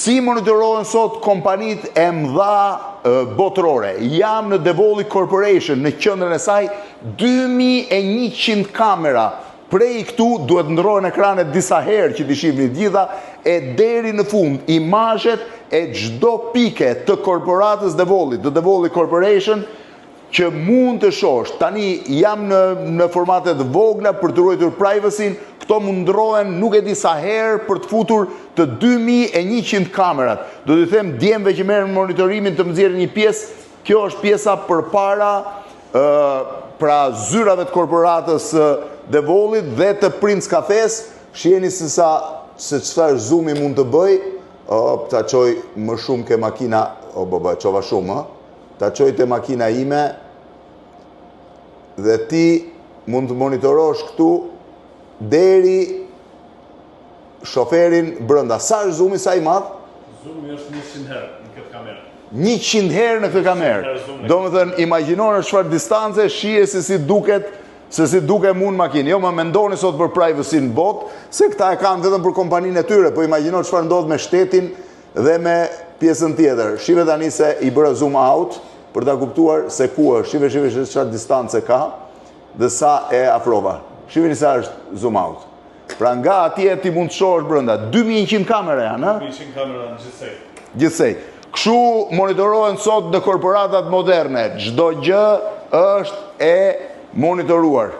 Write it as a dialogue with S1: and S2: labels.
S1: Si monitorohen sot kompanitë e mëdha botërore? Jam në Devolli Corporation, në qendrën e saj, 2100 kamera. Prej këtu duhet ndërrohen ekranet disa herë që t'i shihni të gjitha e deri në fund imazhet e çdo pike të korporatës Devollit, të Devolli Corporation, që mund të shohësh. Tani jam në në formate të vogla për të ruajtur privacy-n, këto mund ndrohen nuk e di sa herë për të futur të 2100 kamerat. Do t'ju them djemve që merren monitorimin të më nxjerrin një pjesë, kjo është pjesa përpara ë pra zyrave të korporatës së Devollit dhe të Prince Cafes. Shiheni se sa se çfarë zoomi mund të bëj. O, ta çoj më shumë ke makina, o baba, çova shumë, ë. Ta çoj te makina ime dhe ti mund të monitorosh këtu deri shoferin brenda. Sa është zoomi, sa i madh?
S2: Zoomi është 100 herë në këtë kamerë.
S1: 100 herë në këtë kamerë. Do më thënë, imagjino në çfarë distance, shihe se si duket se si duke mu në makinë. Jo, më mendoni sot për privacy në botë, se këta e kanë vetëm për kompaninë e tyre, po imagjino çfarë ndodh me shtetin dhe me pjesën tjetër. Shive tani se i bëra zoom out për ta kuptuar se ku është. Shive, shive se çfarë distance ka dhe sa e afrova. Shiveni sa është zoom out. Pra nga atje ti mund të shohësh brenda. 2100 kamera janë,
S2: ë? 2100 kamera në gjithsej.
S1: Gjithsej. Kështu monitorohen sot në korporatat moderne. Çdo gjë është e monitoruar.